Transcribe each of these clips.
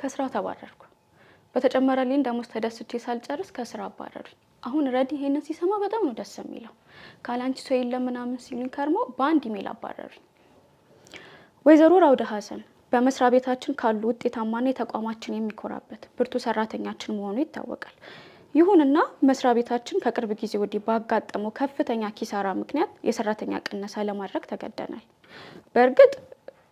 ከስራ ተባረርኩ። በተጨመረልኝ ደሞዝ ተደስቼ ሳልጨርስ ከስራ አባረሩኝ። አሁን ረዲ ይሄንን ሲሰማ በጣም ነው ደስ የሚለው። ካላንቺ ሰው የለም ምናምን ሲሉኝ ከርሞ በአንድ ኢሜል አባረሩኝ። ወይዘሮ ራውዳ ሀሰን በመስሪያ ቤታችን ካሉ ውጤታማና የተቋማችን የሚኮራበት ብርቱ ሰራተኛችን መሆኑ ይታወቃል። ይሁንና መስሪያ ቤታችን ከቅርብ ጊዜ ወዲህ ባጋጠመው ከፍተኛ ኪሳራ ምክንያት የሰራተኛ ቅነሳ ለማድረግ ተገደናል። በእርግጥ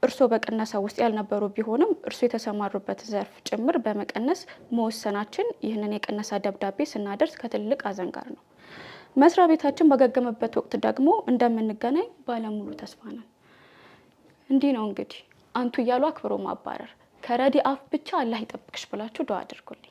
እርስዎ በቅነሳ ውስጥ ያልነበሩ ቢሆንም እርስዎ የተሰማሩበት ዘርፍ ጭምር በመቀነስ መወሰናችን ይህንን የቅነሳ ደብዳቤ ስናደርስ ከትልቅ ሐዘን ጋር ነው። መስሪያ ቤታችን ባገገመበት ወቅት ደግሞ እንደምንገናኝ ባለሙሉ ተስፋ ነን። እንዲህ ነው እንግዲህ አንቱ እያሉ አክብሮ ማባረር። ከረዲ አፍ ብቻ አላህ ይጠብቅሽ ብላችሁ ዱአ አድርጉልኝ።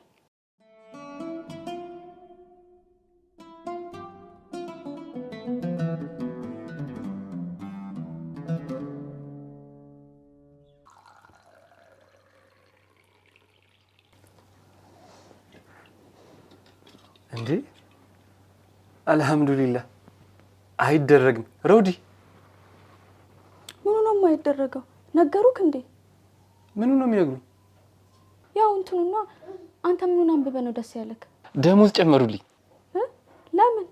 እንዴ አልሐምዱሊላህ። አይደረግም ረውዲ። ምኑ ነው የማይደረገው? ነገሩክ እንዴ? ምኑ ነው የሚነግሩኝ? ያው እንትኑና አንተ ምኑን አንብበህ ነው ደስ ያለክ? ደሞዝ ጨመሩልኝ። ለምን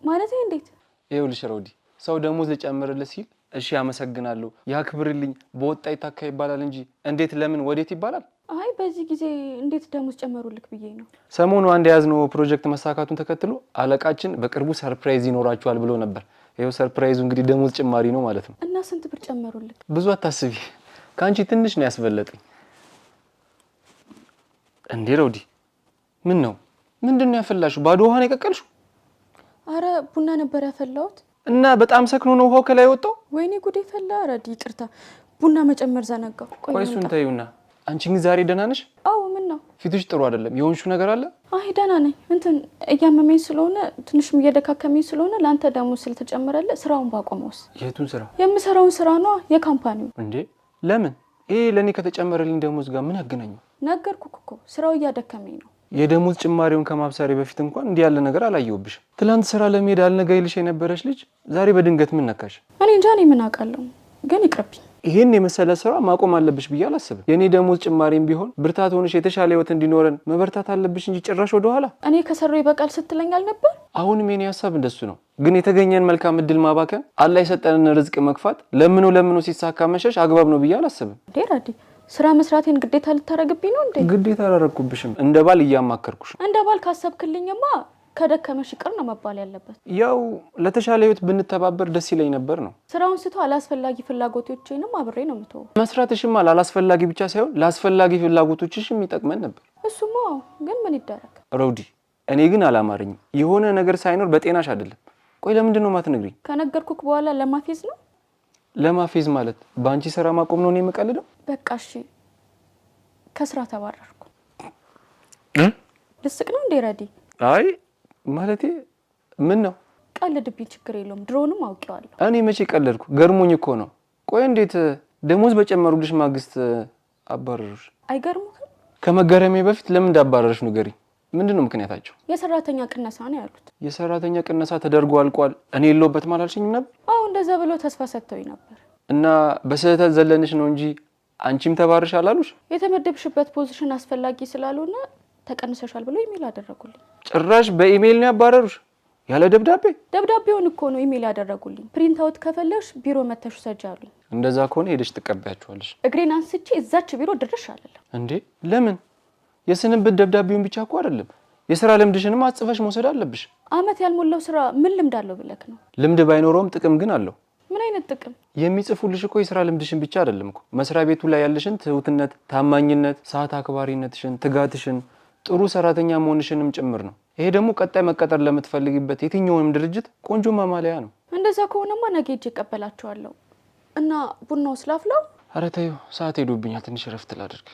ማለት እንዴት? ይኸውልሽ ረውዲ፣ ሰው ደሞዝ ልጨምርልህ ሲል እሺ አመሰግናለሁ፣ ያክብርልኝ፣ በወጣ ይታካ ይባላል እንጂ እንዴት፣ ለምን፣ ወዴት ይባላል? አይ በዚህ ጊዜ እንዴት ደሞዝ ጨመሩልክ ብዬ ነው። ሰሞኑ አንድ የያዝነው ፕሮጀክት መሳካቱን ተከትሎ አለቃችን በቅርቡ surprise ይኖራችኋል ብሎ ነበር። ይኸው surprise ኡ እንግዲህ ደሞዝ ጭማሪ ነው ማለት ነው። እና ስንት ብር ጨመሩልክ? ብዙ አታስቢ፣ ከአንቺ ትንሽ ነው ያስበለጠኝ። እንዴ ረውዲ፣ ምን ነው ምንድን ነው ያፈላሽው? ባዶ ውሃ ነው የቀቀልሽው? አረ ቡና ነበር ያፈላሁት። እና በጣም ሰክኖ ነው ውሃው ከላይ ወጣው። ወይኔ ጉዴ ፈላ። ረዲ ይቅርታ፣ ቡና መጨመር ዘነጋው። ቆይ እሱን ተይውና፣ አንቺ ግን ዛሬ ደህና ነሽ? አዎ። ምን ነው ፊትሽ ጥሩ አይደለም። የሆንሽው ነገር አለ? አይ ደህና ነኝ። እንትን እያመመኝ ስለሆነ ትንሽም እየደካከመኝ ስለሆነ ለአንተ ደሞዝ ስለተጨመረልህ ስራውን ባቆመውስ? የቱን ስራ? የምሰራውን ስራ ነዋ፣ የ company ው። እንዴ ለምን? ይሄ ለእኔ ከተጨመረልኝ ደሞዝ ጋር ምን ያገናኘው? ነገርኩህ እኮ ስራው እያደከመኝ ነው። የደሞዝ ጭማሪውን ከማብሰሪ በፊት እንኳን እንዲህ ያለ ነገር አላየሁብሽም። ትላንት ስራ ለመሄድ አልነጋ ይልሽ የነበረች ልጅ ዛሬ በድንገት ምን ነካሽ? እኔ እንጃ፣ እኔ ምን አውቃለሁ፣ ግን ይቅርብኝ። ይሄን የመሰለ ስራ ማቆም አለብሽ ብዬ አላስብም። የኔ ደሞዝ ጭማሪም ቢሆን ብርታት ሆነሽ የተሻለ ህይወት እንዲኖረን መበርታት አለብሽ እንጂ ጭራሽ ወደኋላ። እኔ ከሰራው ይበቃል ስትለኝ አልነበር? አሁንም የኔ ሀሳብ እንደሱ ነው። ግን የተገኘን መልካም እድል ማባከን፣ አላህ የሰጠንን ርዝቅ መግፋት፣ ለምኖ ለምኖ ሲሳካ መሸሽ አግባብ ነው ብዬ አላስብም። እንዴ ረዲ፣ ስራ መስራቴን ግዴታ ልታረግብኝ ነው እንዴ? ግዴታ አላረግኩብሽም። እንደ ባል እያማከርኩሽ። እንደ ባል ካሰብክልኝማ ከደከመሽ ይቅር ነው መባል ያለበት። ያው ለተሻለ ህይወት ብንተባበር ደስ ይለኝ ነበር ነው። ስራውን ስቶ አላስፈላጊ ፍላጎቶቼንም አብሬ ነው የምተወው። መስራትሽማ ላላስፈላጊ ብቻ ሳይሆን ለአስፈላጊ ፍላጎቶችሽም ይጠቅመን ነበር። እሱማ ግን ምን ይደረግ ረውዲ፣ እኔ ግን አላማረኝም። የሆነ ነገር ሳይኖር በጤናሽ አይደለም። ቆይ ለምንድን ነው የማትነግሪኝ? ከነገርኩክ በኋላ ለማፌዝ ነው። ለማፌዝ ማለት በአንቺ ስራ ማቆም ነው እኔ የምቀልደው? በቃ እሺ፣ ከስራ ተባረርኩ። ልስቅ ነው እንዴ ረዲ? አይ ማለቴ ምን ነው ቀልድብኝ፣ ችግር የለውም። ድሮንም አውቄዋለሁ። እኔ መቼ ቀለድኩ? ገርሞኝ እኮ ነው። ቆይ እንዴት ደሞዝ በጨመሩልሽ ማግስት አባረሩሽ? አይገርሙህም? ከመገረሜ በፊት ለምን እንዳባረሩሽ ንገሪኝ። ምንድን ነው ምክንያታቸው? የሰራተኛ ቅነሳ ነው ያሉት። የሰራተኛ ቅነሳ ተደርጎ አልቋል፣ እኔ የለሁበትም አላልሽኝም ነበር? አዎ እንደዛ ብለው ተስፋ ሰጥተውኝ ነበር። እና በስህተት ዘለንሽ ነው እንጂ አንቺም ተባርሽ አላሉሽ? የተመደብሽበት position አስፈላጊ ስላልሆነ ተቀንሰሻል ብለው ኢሜል አደረጉልኝ። ጭራሽ በኢሜይል ነው ያባረሩሽ? ያለ ደብዳቤ? ደብዳቤውን እኮ ነው ኢሜል ያደረጉልኝ። print out ከፈለሽ ቢሮ መተሽ ውሰጂ አሉኝ። እንደዛ ከሆነ ሄደሽ ትቀበያቸዋለሽ። እግሬን አንስቼ እዛች ቢሮ ድርሽ አልልም። እንዴ ለምን? የስንብት ደብዳቤውን ብቻ እኮ አይደለም የስራ ልምድሽንም አጽፈሽ መውሰድ አለብሽ። አመት ያልሞላው ስራ ምን ልምድ አለው ብለክ ነው? ልምድ ባይኖረውም ጥቅም ግን አለው። ምን አይነት ጥቅም? የሚጽፉልሽ እኮ የስራ ልምድሽን ብቻ አይደለም እኮ መስሪያ ቤቱ ላይ ያለሽን ትሁትነት፣ ታማኝነት፣ ሰዓት አክባሪነትሽን፣ ትጋትሽን፣ ጥሩ ሰራተኛ መሆንሽንም ጭምር ነው። ይሄ ደግሞ ቀጣይ መቀጠር ለምትፈልጊበት የትኛውንም ድርጅት ቆንጆ ማማለያ ነው። እንደዛ ከሆነማ ነገ ሄጄ እቀበላቸዋለሁ። እና ቡናው ስላፍላው? ኧረ ተይው፣ ሰዓት ሄዶብኛል። ትንሽ እረፍት ላድርግ።